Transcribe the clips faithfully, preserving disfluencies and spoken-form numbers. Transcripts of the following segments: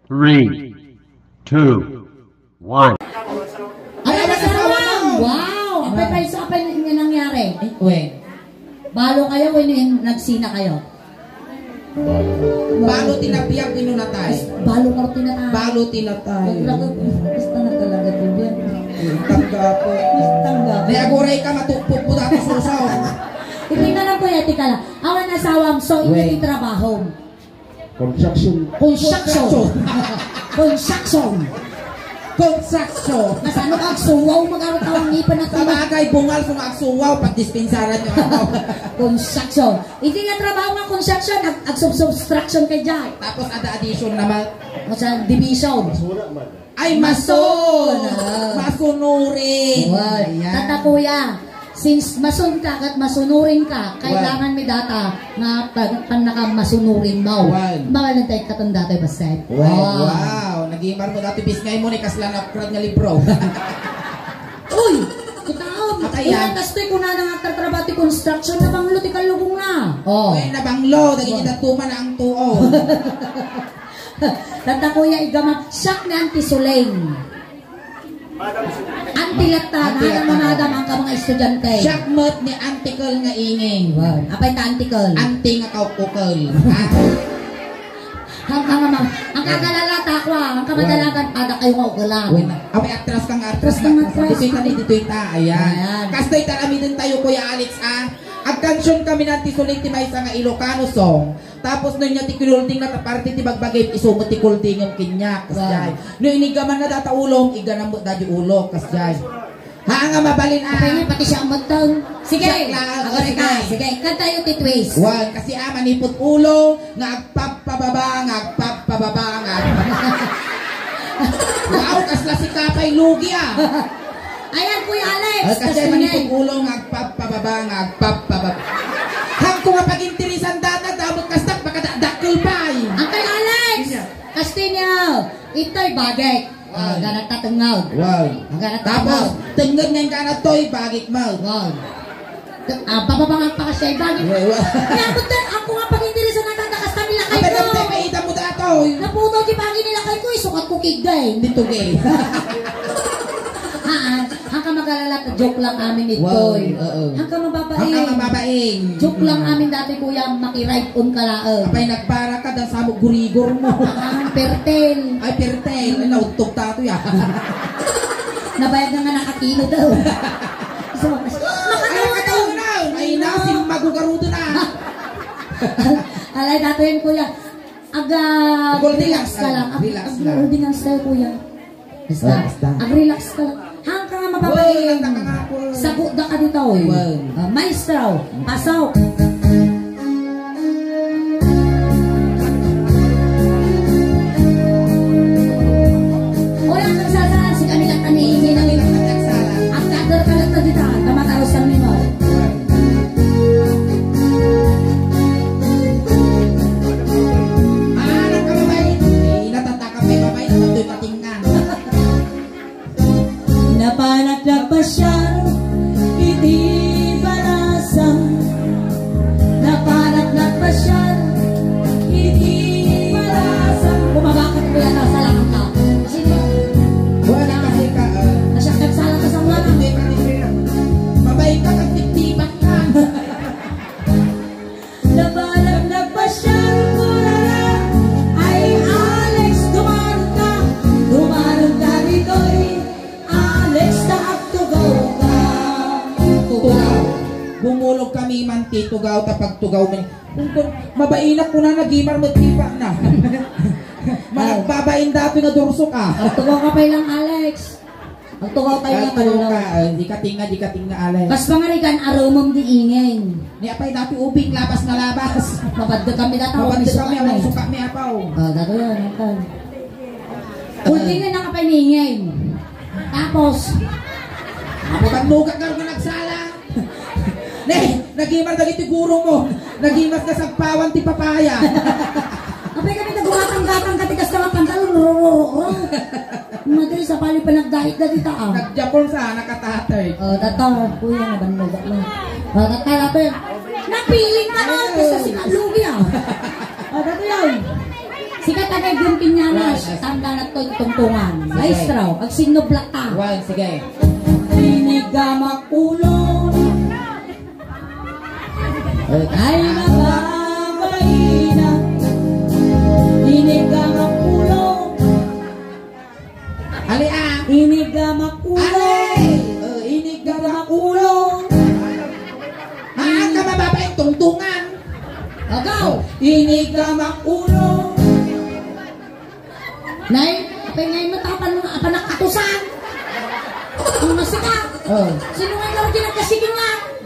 Three, two, one. Ay, ay, ay, ay, ay, wow! Apay, apay, so, apay, nga nangyari? Ay, wen. Balo kayo, wen, nagsina kayo? Balo ti nabiag, inunatay. Balo mo tinatay. Balo tinatay. Naglagay, basta na talaga, Julian. Tangga po. Tangga. Di aguray ka, matupok mo dati susaw. Hindi na lang, Kuya, tika lang. Awan asawam, so, Wen. Hindi trabahom. Construction. Construction. Construction. Construction. Construction. Kasano ka agsuwaw, mag-arutawan ni panatama? Sabagay, bungal kung agsuwaw, pagdispensaran niyo ako. Construction. Hindi nga trabaho nga construction, ag agsubsubtraction kay Jai. Tapos ada addition naman. Masang division. Ay, mason! Mason, ah. Masunurin. Wen. Ayan. Tata kuya, since mason ka ket masunurin ka, Wen. Kailangan mi data nga pag-, pannaka masunurin mo. Wen. Mabalintay ka tanda tayo, Basset. Wen. Wow. Wow. Nagimar mo dati bisngay mo ni kasla na krad nga libro. Uy! Kitaom! At ayan. Uy, kastoy ko na nang agtatrabaho ti construction na banglo ti kalugong na. Oh. Wen, nabanglo. Dagiti Wen. Datuma na ang tuo. Tanda kuya, igama, siak ni Auntie Suleng. Auntie latta, Auntie latta. Madam, ang ka mga estudyante. Siak met ni Auntie Kel nga ingin. Wow. Apay ta Auntie Kel? Auntie nga kaukukel. Ang ka nga ma-, ang kagalala ta ako, ah. Ang kamadalagan, pada kayo nga ukula. Wen, apay atras kang atras. Atras kang atras. Ditoy ta, ditoy ta. Ayan. Ayan. Kastoy ta, amiden tayo, Kuya Alex, ah. Agkansion kami na ti Suleng ti maysa nga Ilocano song. Tapos no nia ti kinolding na ta parte ti bagbagim, isu met ti koldingem kaniak, kasdiay. Wow. No inigaman na data ulom, iganam met dadi ulok, kasdiay. Ha, nga mabalin, ah. Apay nga, pati siak met. Sige, siak lang, agora sige. Ka. Sige, kantayo ti twist. Wen, kasi, ah, manipud ulo, nga agpapababa, nga agpapababa, nga agpapababa. Wow, kasla si Kapay Lugi, ah. Ayan, Kuya Alex, ay, kasi kasla manipud ulo nga agpapababa, nga agpapababa. Hangko nga pagintirisan data, damot kastak, makadakdakkel pay. Ang kay Alex, Ania. Kastinyo, itoy bagek. Wow. Ah, ganat ta tengngeg. Wow. Ang ganat ta tengngeg. Tapos, tengngeg nga ganat toy, bagek mo. Wow. Ah, bababangag pa kasi ay bagay. Wa-, wa-, kaya ako din, ako nga pag-interesan na tatakas kami lakay ko. Apay, apay, apay, ita mo datoy. Naputo di bagay nila kay ko, isukat ko kigday. Dito gay. Ah, ah, ang ka mag-alala, joke lang amin ito. Wow, eh. Oo. Ang ka mababaing. Ang ka mababaing. Joke lang amin dati, kuya, makiride on ka laeng. Apay, nagbara ka, dan sa mo gurigor mo. Ah, pertel. Ay, pertel. Ay, nautog tato, ya. Nabayag na nga nakatino daw. So, makatawa daw. Ay, na, simmagugarudo na. Alay, datoy, kuya. Aga, relax ka lang. Relax lang. Ag-, relax ka lang, kuya. Basta. Oh, basta. Ag-relax ka lang. Hangka nga mababain. Wow, nagtaka nga ako. Sagot da ka dito, oy. Wow. Ah, maestro, pasok. Uy, ang nagsasaan, si Camila Tani, si Camila Tani. Ang tatlo ka lang na dito, kamataros kami mo. Ah, nagkamabay. Eh, natataka may babay, natatay patingan. Napanak nagpasyal iti Barasan. Napanak nagpasyal iti Barasan. Bumaba ka, kuya, nasa langit ka. Sino? Wala kasi ka, ah. Nasyak nagsala ka sa wala. Hindi ka, hindi ka. Mabait ka, nagtiptipan ka. Napanak nagpasyal ko na lang. Ay, Alex, dumaron ka. Dumaron ka ditoy. Alex, ta agtugaw ka. Tugaw. Bumulog kami man ti tugaw, ta pagtugaw man. Kung, kung, mabainak ko na, nagimar met ti pa na. Managbabain datoy nga dursok, ah. Agtugaw ka pay lang, Alex. Agtugaw tayo nga pala. Agtugaw ka, ah, di ka tinga, di ka tinga, Alex. Kas pangarigan, arumom di ingin. Ni apay dati ubing, labas na labas. Mabadde kami dataw, mabadde kami, ang suka mi apaw. Ah, dati yan, ang kan. Kulti nga nakapaningin. Tapos, apo, kan lugat nga nagsala. Ne, nagimar dagiti guro mo. Nagimas na sagpawan ti papaya. Apay kami nagumatang-gatang ka ti kasta nga pantalon, rurururur. Madali sa pali pa nagdahit na dita, ah. Nag-Japon sa, nakatatay. Oh, tata, kuya, nabanlugat mo. Oh, tata, tata. Napiling ka na, basta si Kalugi, ah. Oh, tata yun. Si Tagay Guntinyanas, tanda na to yung tungtungan. Sige. Maestro, agsinnubla ta. One, sige. Inigamak ulo. Ay, mababaina. Inigamak ulo. Ali, ah. Inigamak ulo. Ali. Oh, inigamak ulo. Maan ka mababa yung tungtungan. Agaw. Inigamak ulo. Nay, apay ngay matapan nga apan nakatusan. Ang masika. Oh. Sino nga ikaw ginagkasikingan?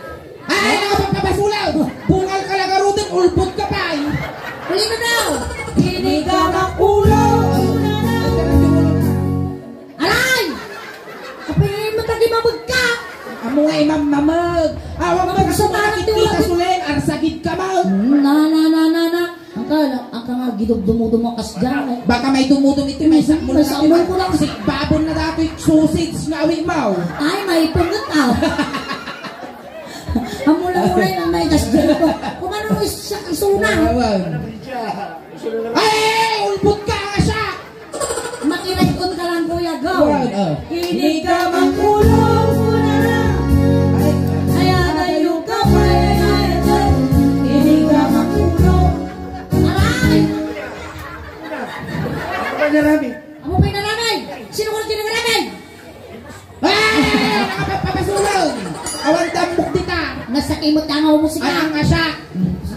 Ay, nakapagpapasulaw! Bungal ka lang, Rudin, ulbot ka pa, eh. Ulit na daw. Inigamak ulo. Aray! Apay ngay matagimamag ka. Amo nga imam mamag. Awan mo Ang sa parang kita tiwala. Sulen, arsagid ka, mag. Na, na, na, na, na. Ang ka, ang ka nga gidugdumudum mo kas dyan, eh. Baka may dumudum ito, may sakmol May na sakmol ito. Ko lang. Sigbabon na dati, sausage nga awi mo. Ay, may pungot, ah. Ang mula-mula yung may kas dyan ko. Kung ano yung sa-, suna. Awan. Ay, ulbot ka nga siya! Makiray-on ka lang, Kuya, go. Awan, ah. Inigamak ulo mo na lang. Ay. Ay, adayo ka pa, eh, ay, adayo. Inigamak ulo. Aray! Ano ba niya, Rami? Amo pa'y naramay? Sino ko nagkinangaramay? Ah! Nakapagpapasulong! Awan tambok dita! Nasakimot ka nga umusika. Ang asya!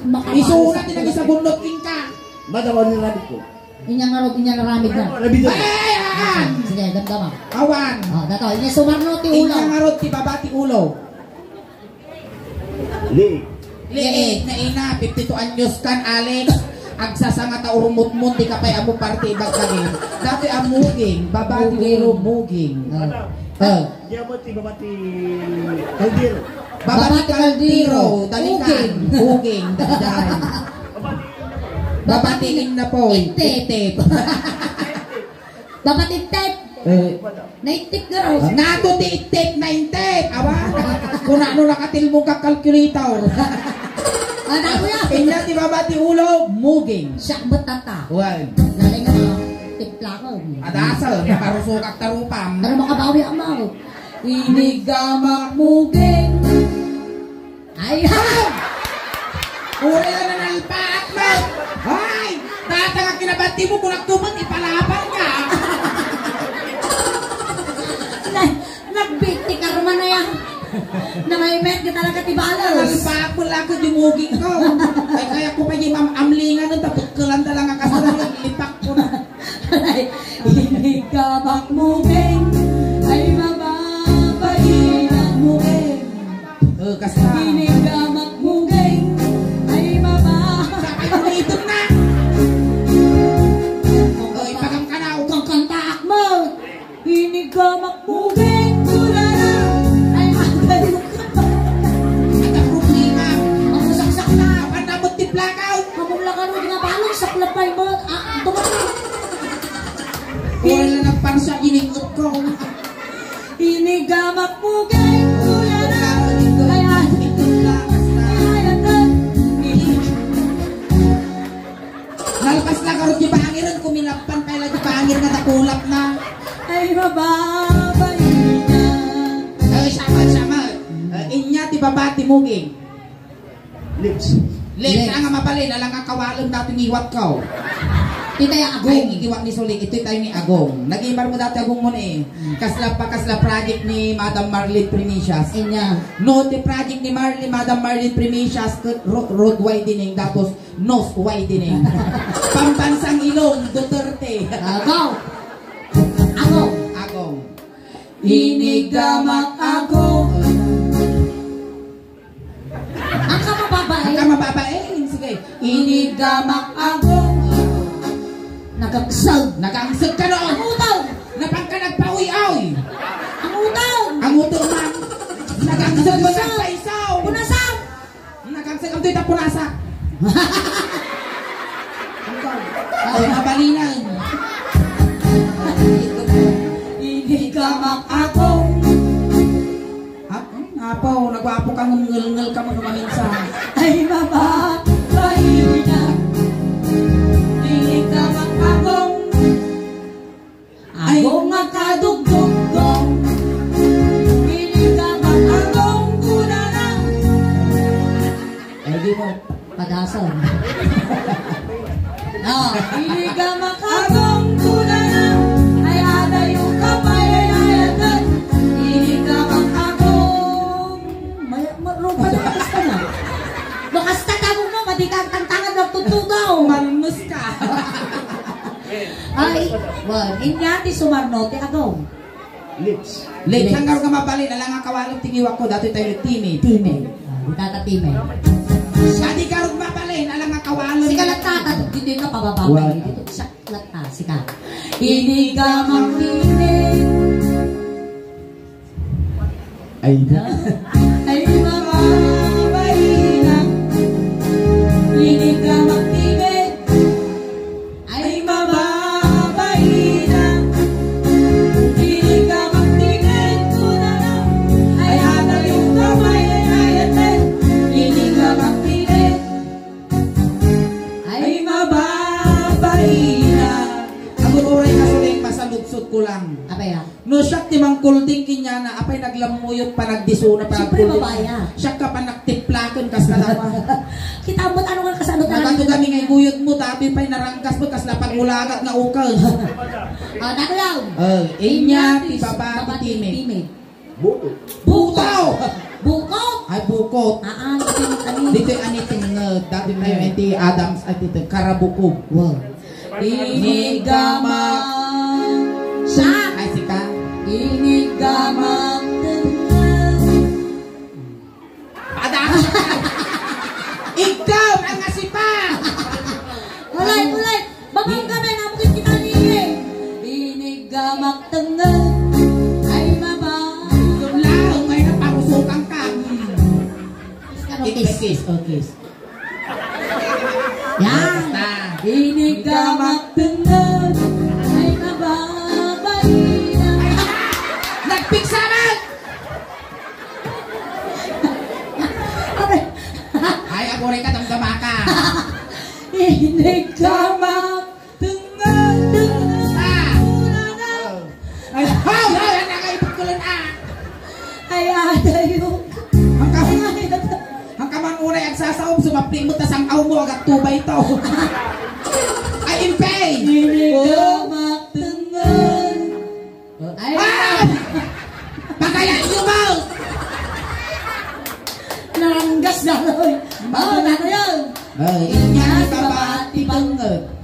Makapal- Isuna ti nagisabunot inka! Madawal ni Rabbit ko. Inya nga rod, inya nga ramid na. Rabbit ko. Ay, ay, ay, ay! Sige, damdama. Awan! Oh, dato, inya sumarno ti ulo. Inya nga rod, ti baba ti ulo. Liig. Liig na ina, fifty-two anyos kan, Alex. Agsasanga ta urmutmut, di ka pay amo parte ibagbagin. Dati a muging, babati Muging. Pero muging. Ah. Ah. Di amo ti babati kaldero. Babati Babati kaldero, kaldero. Dalikan. Muging. Muging. Dalikan. Babati inna po. Itip. Itip. Babatid tep. Eh. Naitip nga raw. Nato ti itip, naintip. Awa. Kung ano nakatilmong ka calculator. Ah, naku ya. Inya ti baba ti ulo, muging. Siya met tata. Wan. Nalinga, tiplakon. Adasal, parusukak tarupam. Para makabawi ang mao. Inigamak muging. Ay, ha! Uray na nalpaak mo! Ay! Tata nga kinabati mo, kung nagtuman, ipalapan ka! Na, nagbit ti karma na yan. Nangaymet ka talaga ti balos. Nalpaak mo lang ko, dumuging ko. Ay, kaya ko pa yung amlingan, tapos kalanda lang ang kasal, lipak ko na. Ay, inigamak muging, ay mababain ang muging. Eh, kasta. Inigamak muging, ay maba- Sakay ko dito na. Oy, pagang ka na, ukang kantaak mo. Inigamak muging, ulala. Ay, ang galing ka. Ang problema. Ang saksak na. Ang damot ti blackout. Kamula ka rin nga balong, saklapay mo. Ah, tumakas. Wala na nagpansa, iningot ko. Inigamak muging, ulala. Ay, ay. Ay, ay. Nalpas na karot di bangir, kuminappan pa ila di bangir nga nakulap na. Ay, mababaina. Ay, sama, sama. Eh, inya ti baba ti muging. Lips. Lips, Lips. Ang mabalin, alang nga kawalem dati ngiwat ko. Ito yung agong. Ay, ikiwat ni Suli, ito tayo ni Agong. Nag-ibar mo dati Agong mo na eh. Hmm. Kasla pa, kasla project ni Madam Marlene Primicias. Inya. No, ti project ni Marlene, Madam Marlene Primicias, ket ro-, road widening, tapos nose widening. Pambansang ilong, Duterte. Agong. Agong. Agong. Inigamak agong. Ang kamababae. Ang kamababae. Sige. Inigamak agong. Nagagsag. Nagagsag ka noon. Ang utang. Napang ka nagpaoy-oy. Ang utang. Ang utang man. Nagagsag mo sa paisaw. Punasan. Nakagsagam to ita punasa. Ay, mabalinan. Inigamak ako. Ah, hmm, apo, nagwapo ka, ngungelngel ka mo maminsan. Ay, mababa, ina. Inigamak Asan? Ah, inigamak agong kunana, ay adayo ka pay ay ayaten. Inigamak agong. May, ma-, rupa na, basta na. Bakas tatawag mo, madi ka ang tantangan, nagtutugaw. Malmus ka. Ay, well, inya ti sumarno, ti agong. Lips. Lips. Lips. Saan ka nga mabalin? Alang nga kawalog, tingiwak ko, dati tayo timid. Timid. Ah, di tata timid. Sa di ka rog mabalin, alang nga kawalog. Sika lang tata, dito yung kapababa. Wala. Dito, siya lang ta, sika. Inigamak timid. Ay, da. Ay, mababaina. Inigamak timid. Ay, mababaina. Inigamak timid, kunana. Ay, adayo ka pay ay ayaten. Inigamak timid. Ay, mababaina. Agururay ka suling masaludsod ko lang. Apay, ah? No siak ti mangkulding kenyana, apay naglammuyot, panagdisuna, panagkulding. Siyempre, babae, ah. Siak ka panagtiplaken, kas kadama. Kita mo, ano nga kasano ka? Nagano kami nga iguyod mo, dati pay naranggas mo, kasla pagulagat nga ukal. Ah, nakuyaw. Oh, inya ti baba ti timid. Timid. Buto. Buto! Bukot! Ay, bukot. Ah, ah, dito yung ano. Dito yung ano, tingnan. Dati na yung iti Adams, ay, dito, karabukog. Wow. Inigamak. Siya. Ay, sika. Inigamak. Ada. Ikaw ang asipa. Ulay, ulay. Babang kami, nabukit kita niya. Inigamak tengel. Ay, maba. Yung laong, ay, naparusukan ka. Kiss, kiss, oh, kiss. Yan. Basta. Inigamak tengel. Ay, mababaina. Nagpiksa na! Ay, aguray ka, damdama ka. Inigamak tengel. Basta. Ay, haw, haw, yan ang kaibig ko lang, ah. Ay, adayo. Ang ka-, ang kaman unay agsasaom, sumapling mo, tas ang aw mo, agat tubay to. Ay, impay! Inigamak tengel. Ay, ah! Pagayat niyo mo! Naranggas na, oy. Oh, ano yun? Ay, inya, baba, ti bangag.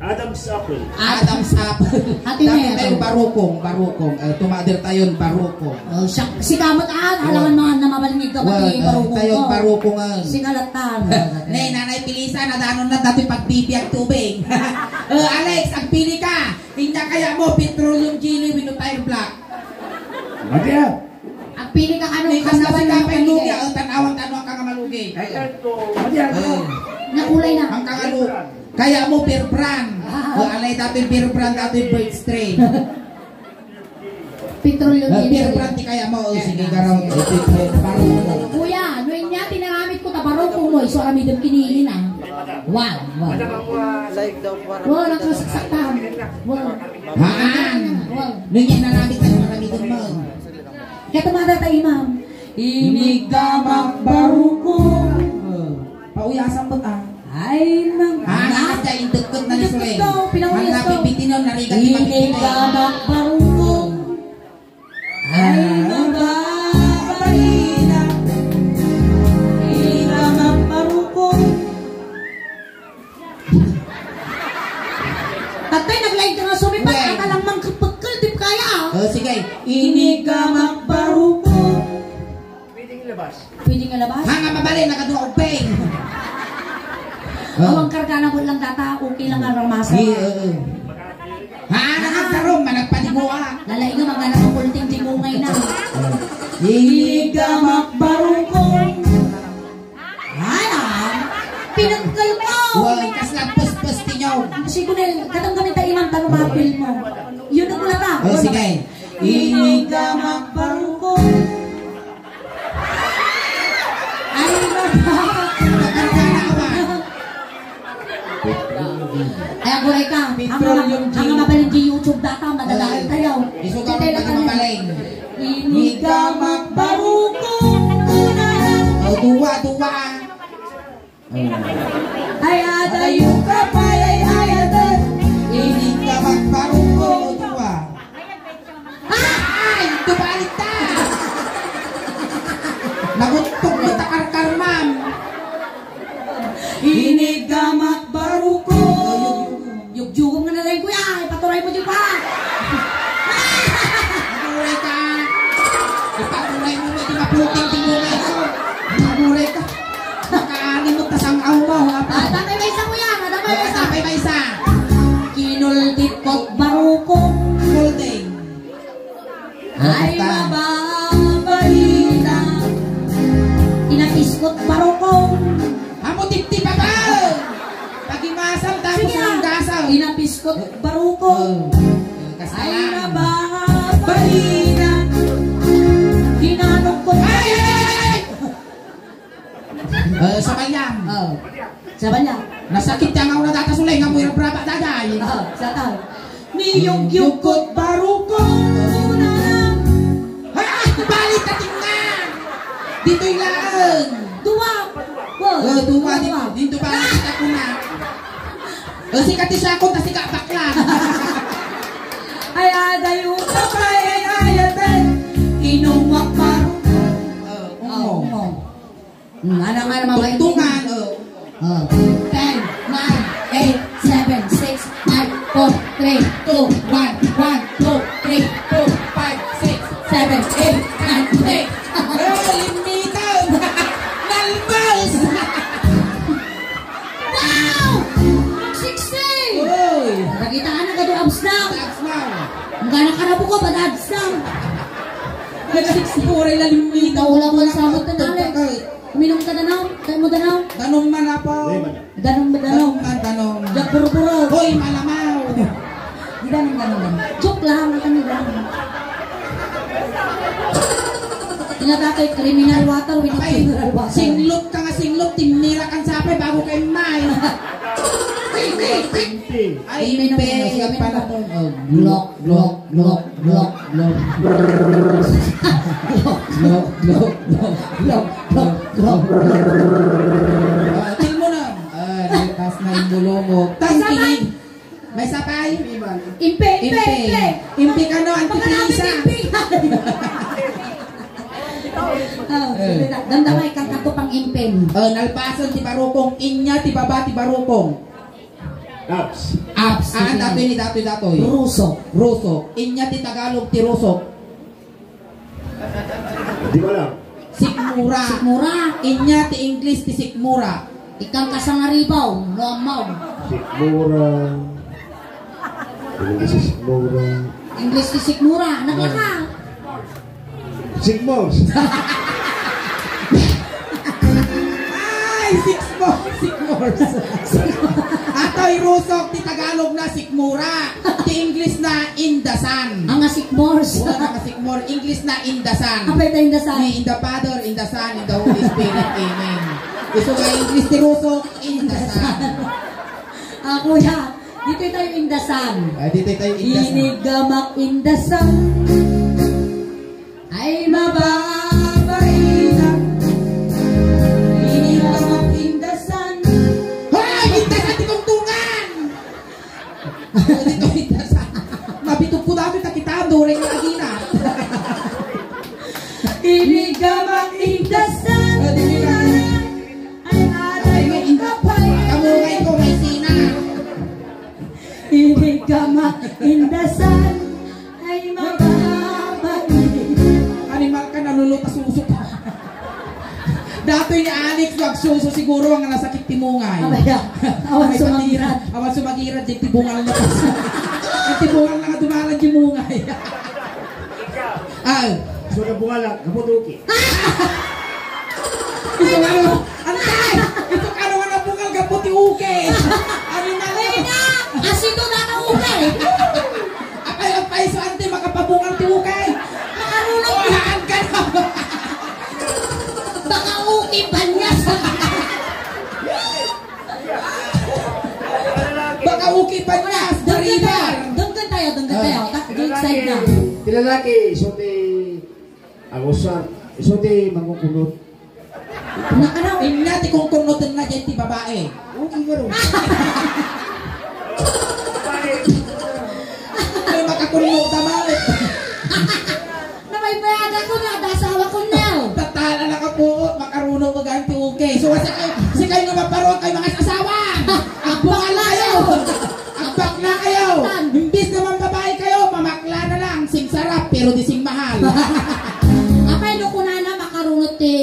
Adam's apple. Adam's apple. Ati na. Dati tayo barukong, barukong. Eh, tumader tayo, barukong. Oh, siya, si Kamot, ah, alangan mga namabalingig ka, pati barukong tayo, barukong, ah. Singalatan. Ne, Nanay Pilisa, nadanon na dati pagbibiag tubig. Oh, Alex, agpili ka. Inya kaya mo, petroleum jelly, wenno tire black. Madi, ah. Agpili ka kano. Ni kas kasi ka pay lugi, ah, tan-awan tano ka nga malugi. Ay, ay, to. Madi, ah. Oh. Nakulay na. Ang kangalu-, kaya mo, Bear Brand. Ah. Oh, alay dati Bear Brand, dati Bird Strain. Petroleum jelly. Ah, Bear Brand ti kaya mo. Oh, sige, garaw. Ito, ito, parang. Kuya, no inya, tinaramit ko, tabarukong mo, iso aramidem kinini na. Wow, wow. Like daw, parang. Wow, nakasaksak ta. Wow. Haan. Wow. Nung yan naramid ka, maramid mo. Kaya tumada tayo, ma'am. Inigamak barukong. Oh. Pauyasan mo, ah. Ay, ma'am. Ah, nakasya, indukot na ni Suring. Indukot daw, pinauyas daw. Ang napipiti nun, narigat ni Mami. Inigamak barukong. Ay, mababaina. Inigamak barukong. Tatay, naglaing ka nga sumipat. Well. Ata lang mang kapagkal, di pa kaya, ah. Oh, sige. Inigamak barukong. Pwedeng ilabas. Pwedeng ilabas? Ha, nga mabalin, nakaduha og peng. Oh. Awang karga na mo lang data, okay lang ang ramasa. Di, oo. Ha, nakagkaroon, managpanigo, ah. Lalay nga, magana ang kulting di mo ngay na. Oh. Inigamak barukong. Ay, ah. Pinagkal ko. Uy, kas nagpuspus tinyo. Siguro, katong kami tayo, ma'am, tanong mapil mo. Yun ang wala ka. Oh, sige. Inigamak barukong. Ay, baba. Ay, aguray ka. Ang mga, ang mga balin di YouTube data, madadaan tayo. Isuka mo na mabalin. Inigamak barukong. O, duwa, duwa. Ay, adayo ka pay, ay, ay, adayo. Inig ka magbaruko, o, diwa. Ay! Ito balik ta! Naguttog mo ta karkarmam. Inig ka magbaruko. Yugyugom nga na lang, kuya. Ipaturay mo, di ba? Maguray ka. Ipaturay mo, di maputing tinunay ko. Maguray ka. Makaani mo ta sang-aw mo, ha? Ah, tapay maysa, kuya. Tapay maysa. Tapay maysa. Kinultit ko't baruko. Holding. Ay, basta. Mababalina. Tinapiskot baruko. Amo tiptip, papa! Pagimasam tapos. Sige, ang ah. Gasam. Tinapiskot baruko. Oh. Ay, kastalan. Mababalina. Ginanong ko. Ay, ay, ay, ay, ay! Eh, sabayan. Oh. Sabayan. Nasakit ka nga una data sulay nga mo yung braba dagay. Oh, sa tao. Niyugyug ko't baruko. Ha? Balik ka tingnan. Dito'y laeng. Duwa. Oh, duwa. Dito, dito balik ka kuna. O, sika ti siya ko, ta sika bakla. Ay, adayo ka pay, ay, ay, adayo. Inumak baruko. Oh, Oh, umo. Umo. Hmm, ano nga naman ba yung Tungtungan, oh. Oh. Ten, nine, eight, seven, six, five, four, three, two, one, one, two, three, four, five, six, seven, eight, nine, ten. Eh, limitan! Nalbas! Wow! Sixteen! Uy! Nakita ka na, kadu abs na. Abs na. Ang gana ka na buko, pag abs na. Nag-sixty-four ay lalim nito. Wala ko na sabot na, Alex. Uminom ka, danom? Kaya mo, danom? Danom man, apo. Danom ba, danom? Danom man, danom. Jack Buruburo. Hoy, malamaw. Di danom, danom, danom. Joke lang, ang kanila. Tinatatoy criminal water with Ay, mineral water. Singlot ka nga singlot, tinira kan sapay bago ka imay. Ay, Impe, impe, impe, impe, impe. Ang panahon. Oh, glok, glok, glok, glok, glok. Glok, glok, glok, glok, glok, glok. Ah, til mo na. Ah, lipas na yung bulong mo. Tangkilig. May sapay? Impe, impe, Impe. Impe. Impe ka, no? Ang Mga tipilisa. Impe. Oh, Eh. Damdamay, kang kato pang impin. Oh, nalpasan ti barukong, inya ti baba ti barukong. Ups. Ups. Ah, datoy ni datoy, datoy. Ruso. Ruso. Inya ti Tagalog ti rusok. Di ko alam. Sikmura. Sikmura. Inya ti English ti sikmura. Ikang kasangaribaw, no, ammaw. Sikmura. English ti sikmura. English ti sikmura. Anak Ah. ka. Sigmos. Ay, six mo, six mores. Atoy rusok ti Tagalog na sikmura. Ti English na indasan. Ang asikmors. Wala na kasikmor. English na indasan. Apay ta indasan? Ni in the Father, in the Son, in the Holy Spirit. Amen. Isu nga English ti rusok, indasan. Ah, kuya, dito tayo indasan. Ah, dito tayo indasan. Inigamak indasan. Ay, mababaitan. Inigamak indasan. Hoy! Indasan ti tungtungan! Dito, indasan. Mabitog ko dami, takita, during na agina. Inigamak indasan. Ah, dito na. Ay, atay, Ay, may in-, kapay. Kamungay ko, may sina. Inigamak indasan. Ay, mababait. Animal ka, nanulutas usok. Datoy ni Alex, wag suso siguro ang nasakit ti mungay. Abaya, awan Ay, sumangiran. Awan sumangiran, di ti bungal na. Ang ti bungal na nga dumalan di mungay. Ah. So, nabungal lang, kaputuki. Isu nga, ano? Antay! Isu nga, ano nga nabungal, gapu ti uke! Ano na Ay, lang? na! Asito na ka uke! Apay, apay, so, ante, makapabungal ti uke! Makarunong Ulaan ka na! Baka uke, banyas! Baka uke, banyas, Doon ka daribar! tayo, doon ka tayo, doon ka tayo. Ah. Ta-, doon side na. Ti lalaki, so, ti Ang usar, isu ti mangungkunot. Nakanaw. Inna ti kunkunnotenna diay ti babai. Okay, garo. Ay, makakunno ta, mali. Namaymayada ko na, ada asawa ko na. Tatala na ka po, makaruno ko ganti, okay. So, sikayo, sikayo nga maparuan kayo, mga asawa. Agbungal kayo. Agbakla kayo. Imbis na mambabae kayo, mamakla na lang. Sing sarap, pero di sing mahal. Apay, no, kunana, makarunot ti,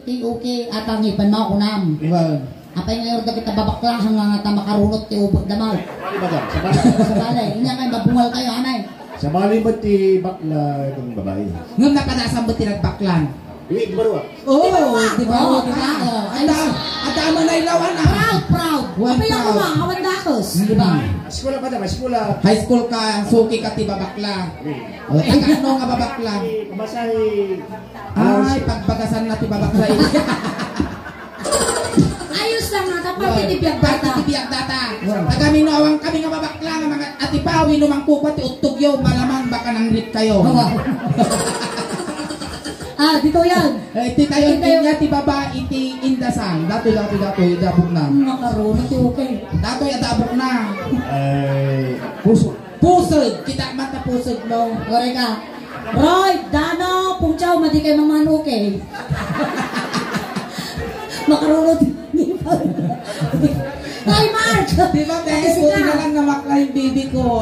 ti okay, at ang ipan mo, kunam. Iwan. Apay nga, yung dagita babaklahan nga, nga ta makarunot ti ubot damaw. Sabali, madam. Sabali. Sabali, inya kay mabungal kayo, anay. Sabali ba ti bakla itong babae? Ngem napadasan ba ti nagbaklan? Di ba, di ba? Oo, di ba? Oo, di ba? Oo, ay, adda, adda man ay lawan, ah. Proud, proud. Wan, apay ako proud. Ma, awan dakes, di ba? Hmm. Eskwela pa, madam, eskwela. High school ka, suki ka ti babakla. Hmm. O, taga ano nga babakla? Masahe. Ay, pagbagasan na ti babakla. Ayos lang, ha, ta parte ti biag data. Parte ti biag data. Taga Minawang kami nga babakla nga mga atipaw, inumang kupa ti uttog yo, malamang baka nang rip kayo. Awa. Ah, dito yan. Eh, ti tayo, dito tayo. Niya ti baba, iti indasan. Datoy, datoy, datoy, dabog na. Makaroon, ito okay. Datoy, adabog na. Eh, puso. Pusod! Kita man ta pusod mo. Ore ka. Roy, Dano, Pungchaw, madi kayo mamanuki. Makarunod. Ay, Mark! Di ba, kaya Kasi buti ka. Na lang namakla yung baby ko.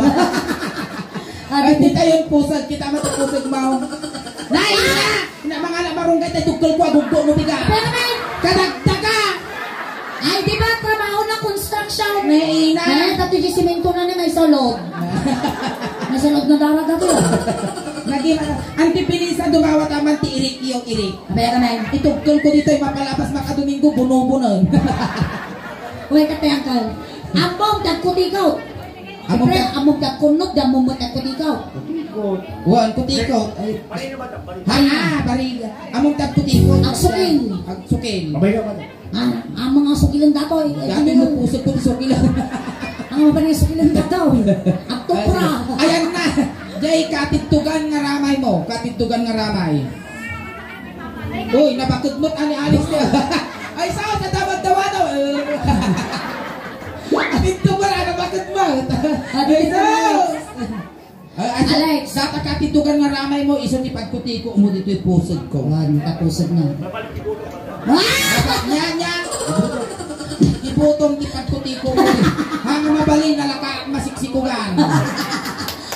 Ay, di tayo yung pusod. Kita mo sa pusod mo. Nay, ina! Ina, mga anak, marunggay tayo, tugkol ko, agugbo mo, biga. Pero may Kadagdaga! Ay, di ba, trabaho na construction? May ina. Eh, dati di simento na ni may salog. May salog na daraga to. Naging, ano, Auntie Felisa, dumawa taman ti irik, yung irik. Abay, ka, men. Itugkol ko dito, yung mapalapas makadomingo, bunubunan. Uy, katayang ka. Ampong, dagkutikaw. Ammom Siyempre, ta- ammom dagkunot, di ammom met dagkutikaw. Kutikot. Wan, kutikot. Ay, Bariga, madam, bariga. Hala, bariga. Ammom dagkutikot. Agsukil. Agsukil. Abay ka, madam. Ah, ang mga sukilan datoy. Eh, Dati di mo mo- pusod ko, sukilan. Ang mga panay sukilan datoy. Agtupra. Ayan na. Jay, katidtugan nga ramay mo. Katidtugan nga ramay. Uy, nabaked met ani Alex niya. Ay, sao sa dawan-dawan, oh. Atin to pala, nabaked met. Ay, sao. Ay, ay, Alex. Data ka titugan nga ramay mo, iso ti pagkutiko mo ditoy pusod ko. Wan, tapusod na. Ah! Nya, nya. Ibutom ti pagkutiko mo. Hanga mabalin, nalaka, masiksikugan.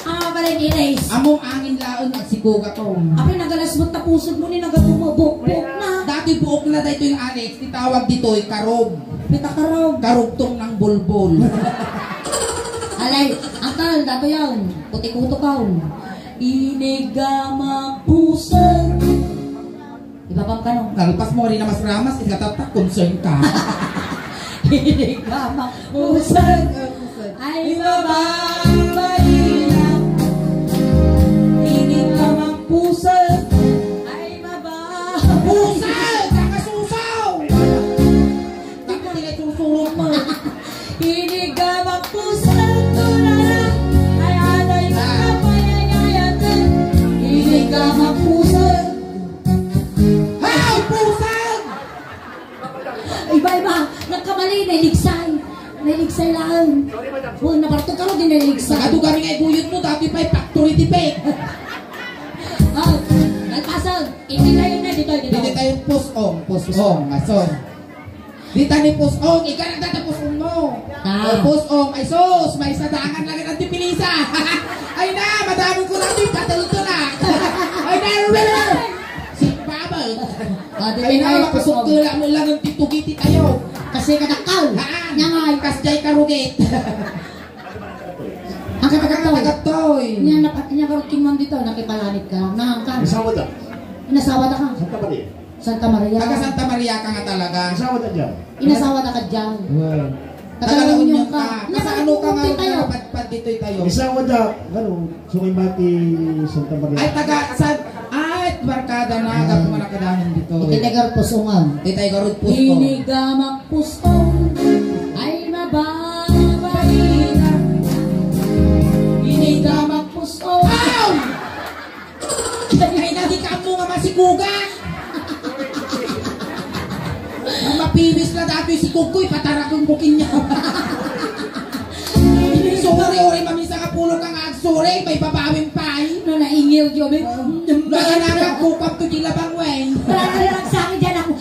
Ah, pala ni Reyes. Among angin laon, agsikuga ko. Apay, nagalasbot ta pusod mo ni nagatumubok. Buok na. Dati buok na daytoy, Alex. Ti tawag ditoy, karog. Pita karog. Karugtong ng bulbul. Alay, akal, dato yan. Kutikuto ka. Inigamak pusod. Ibabam ka, no? Nalpas mo rin na mas ramas, ikatatak, concern ka. Hindi ka makusag. Ay, mababa, ina. Hindi ka makusag. Ay, mababa. Pusag! Kakasusaw! Tapos nila susulong mo. Hindi ka makusag, tula. Ay, alay ka, payayayan. Hindi ka makusag. Ay, pusag! Iba-iba. Nagkamali, nailigsay. Nailigsay lang. Oh, nabartog ka rin, di nailigsay. Nagado kami nga iguyod mo, dati pa'y factory defect. Oh, nagpasag. Hindi tayo na, dito, dito. Hindi tayo pusong, pusong, aso. Dita ni pusong, ika na data pusong mo. Ah. Oh, pusong, ay sus, may sadangan lang ang tipilisa. Ay na, madami ko na ito, patulto na. Ay na, rrrr. Si Baba. Ah, di Ay na, tayo makasukila mo lang ang titugiti tayo. Kasi kadakal. Haan. Nangay. Kasjay karugit. Ang katakatoy. Katakatoy. Niya, nap-, niya karong kinman dito, nakipalanit ka. Nangangkan. Nasawa ta. Nasawa ta ka. Santa Maria. Santa Maria. Taga Santa Maria ka nga talaga. Nasawa ta dyan. Inasawa ta ka dyan. Well. Taga La Union ka. Taga La Union ka. Niya Kasano ka karong nga tayo. Napadpad dito tayo? Nasawa ta. Ano? Sungay mati Santa Maria. Ay, taga San-, ay, barkada na, Ah. Gapu nga nakadanan dito. Iti taga Pusungan. Iti taga Pusungan. Inigamak pusong ay mababaina. Inigamak pusong. Ow! Ay, nagikam mo nga masikuga. Pibis la datoy si Kugkoy, patarakon ko kanya. Suri, uri, mamisa nga pulo ka nga agsuri, may babawin pay. No, naingil, Diyo, may Nakanakag ko, pag to di labang, wen. Para na lang sa akin dyan ako.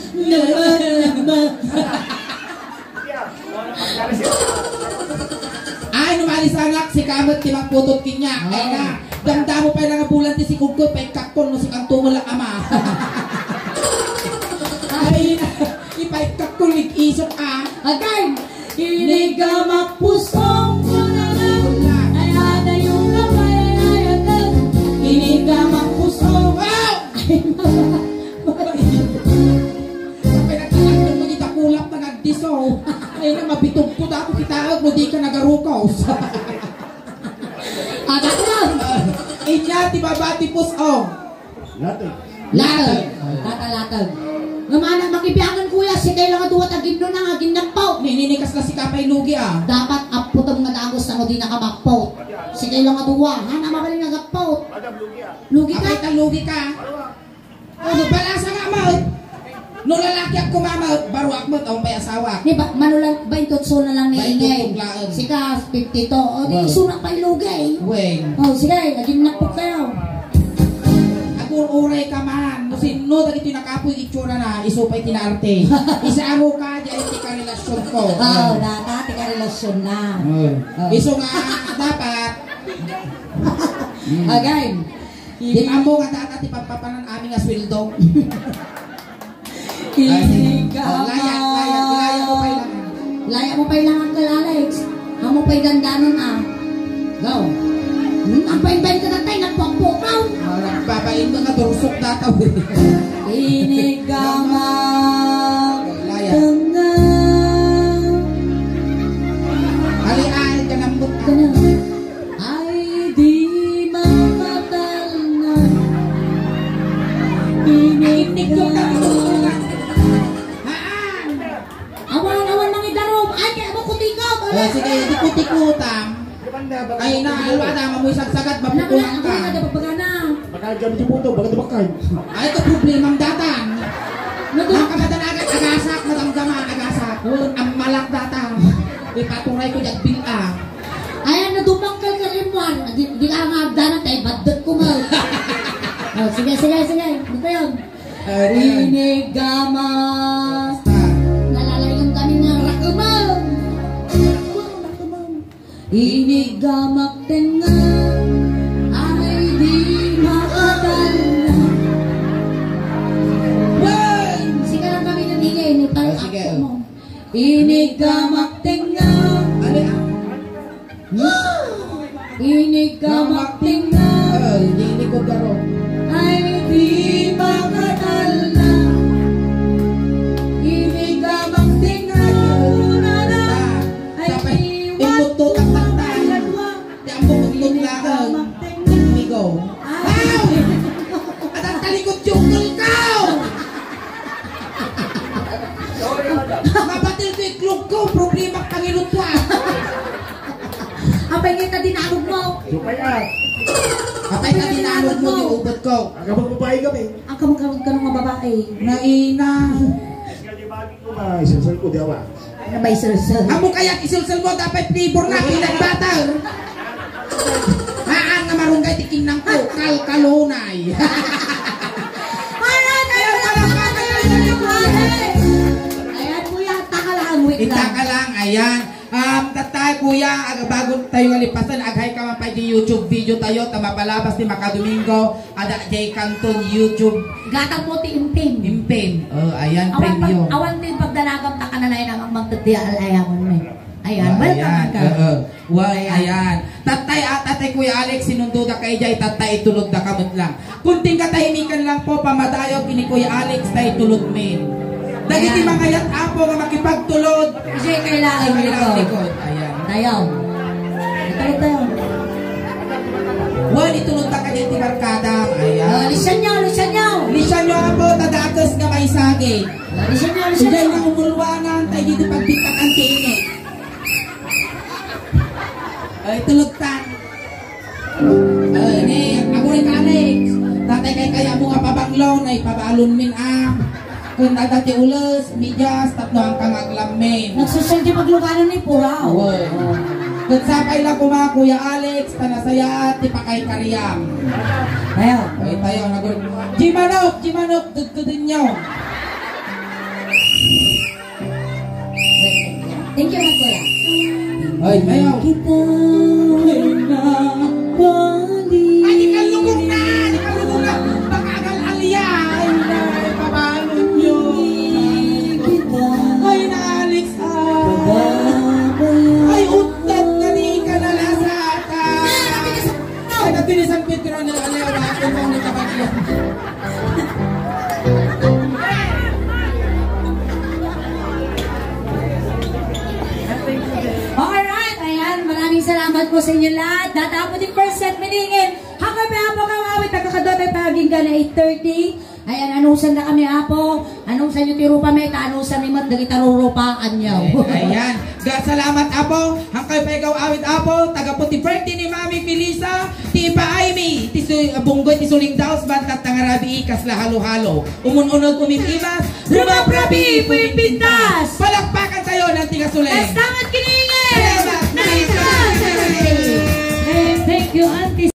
Ay, no maalisanak, sika met ti mangputot kanya. Ay na, damdamo pay lang a bulan ti si Kugkoy, paikkakkon no si Kanto mo lang ama. Ay, ipaikkakkon, lig-isok, ah. Again, inigamak pusong ko na lang. Ay, adayo ka pa, ay, ay, ay. Inigamak pusong. Wow! Ay, nagtatakot mo, di dakulap na nagdiso. Ay, na, mabitog ko, dako kita, no di ka nagarukaw. Adak lang. Inya, ti baba, ti pus-, oh. Latag. Latag. Tata, latag. Nga mana, makibiangan, kuya, sika lang a duwa, tagimno na nga, ginnappaw. Ninikas na si Kapay Lugi, ah. Dapat apputom nga dagos, ano, di nakamakpaw. Sika lang a duwa, hana, mabalin nga gakpaw. Lugi ka? Apay ta, lugi ka. O, no, balasa nga, maut. No, lalaki ak kumamaut, baruak met, awan pay asawa. Ni ba, manulan, baintutso na lang ni Ingay. Baintutso laeng. Sika, fifty-two. O, di, Wow. Isu na pay lugi. Weng. O, sige, naging napok kayo. Agur-uray ka man. No sinno dagiti nakapoy itsura na, isu pay ti naarte. Isaru ka, di ay ti karelasyon ko. O, data, ti karelasyon na. O. O. Isu nga, dapat. Mm. Again. Di ammo nga data ti pagpapanan amin nga sweldo. Ay, Ikaw. O, laya, laya, laya mo pay lang. Laya mo pay lang, Uncle Alex. Amo pay dandanon, ah. Go. Hmm, ang painbain ka na tayo, nagpakpukaw. O, nagbabain mo nga tursok data, eh. Inigama. Laya. Tanga. Ali, ay, kanambot ka. Tanga. Ay, di makatalna. Inig ka. Haan. Awan, awan, mangidarom. Ay, kaya mo kutikaw, O, sige, di kutikutam. Ay, na, alwa na, mamoy sagsagad, mapupunan ka. Nagana, nagana, nagana. Bakal jam di puto, bakal bakal. Ay, ito problemang datan. Nadu- Ang kamadanagan, agasak, madamdama, agasak. Ang malak datan. Ipaturay ko dyan, bil-, ah. Ayan, nadumangkal ka rin, Juan. Di, di ka nga agdanan, kay baddek ko, mal. O, sige, sige, sige. Ano pa yun? Ayan. Inigama. Basta. Nalalayon kami nga rakumaw. Inigamak tengnga, ay di makatalna. Wen! Sige lang kami naningay, ni Tay, Ah, sige. Ako mo. Inigamak tengnga. Ano, ah? Inigamak tengnga. Ah, hindi, hindi ko garo. Ay di makatalna. Inigamak tengnga. Ay, Tapay, di imutto, taktaktan. Di ang bukuttot lang. Migo. Ay! Wow! At ang talikod yung mulkaw! Mabatil ko iklog ko, problema pangilutwa. Apay nga ta dinalog mo? Supay, ah. Apay nga dinalog mo, di ubot ko. Ang kapag babae kami. Ang kamagkamag ka nga babae. Naina. Ay, sensor ko, di awa. Ano ba yung sir-sir? Amo kaya isulsul mo, dapat flavor na, peanut butter. Haan nga marunggay ti kinang ko, kalkalunay. Ayan, ayan, ayan, ayan, ayan, ayan. Ayan, kuya, taka lang, wait lang. Itaka lang, ayan. Um, tatay, kuya, ag-, bago tayo nga lipasan, aghay ka man pay di YouTube video tayo, ta mapalabas ni Makadomingo. Ada jay kanton YouTube. Gatang mo ti Impim. Impim. Oh, ayan, Awan pag, premium. Awan ti pagdanagam ta kananay na magtagdi al-, ayawan mo. Ayan, Ah, welcome ayan. ka. Oo. Well, Ayan. ayan. Tatay, ah, tatay, Kuya Alex, sinundo da kay jay, tatay, itulod da kamot lang. Kunting katahimikan lang po, pamadayog ini Kuya Alex, tay tulod min. Dagiti Ayan. mangayat, Apo, nga makipagtulod. Kasi kailangan Ay, likod. likod. Ayan. Tayo. Ito, ito. Wen, itulod ta kadi ti barkada. Ayan. Oh, listen nyo, listen nyo. Listen nyo, Apo, ta dakes nga maisagi. Oh, listen nyo, listen Diyan nyo. nga umulwangan, tayo dito pagpitakan sa inyo. Ay, tulog ta. Ay, ni, ako rin ka, Alex. Tatay kay kaya mo nga pabanglon, ay pabalon min, ah. Ken adda ti ules, medias, tapno haanka nga aglammen. Nagsusuel ti pagluganan ni Puraw. Uy. Ket sapay la koma, Kuya Alex, ta nasayaat ti pakaykariam. Ayaw. Ay, tayo, nagur-, Di manok, di manok, duddudenyo. Thank you, Kuya. Ay, ayaw. Kita ay nabalik. Ay, di ka lugong na, di ka lugong na. Baka agal-alia. Ay, na, pabalon nyo. Kita. Ay, na, Alex, ah. Ay, utang na di ka nalasata. Ay, na, tinisan Pedro na, ano, ano, ano, ano, ano, Alright, ayan, maraming salamat po sa inyo lahat. Datapo ti first set meeting. Happy pa po, kawawit, pagkakadwa tayo paging gana eight thirty. Ayan, anusan na kami, Apo. Anusan nyo ti rupa, may ta anusan ni Mat, dagita rurupaan nyo. Ayan. Ga, salamat, Apo. Hankay pa ikaw awit, Apo. Taga puti birthday ni Mami Felisa. Ti ipaay mi. Ti su-, bunggoy ti suling daos, bantat nga rabii, kasla halo-halo. Umun-uneg, umim-imas. Rumaprabi, pumimpintas. Palakpakan tayo ng tiga suling. Salamat, Kilingan. Salamat, Mami. Thank you, Auntie.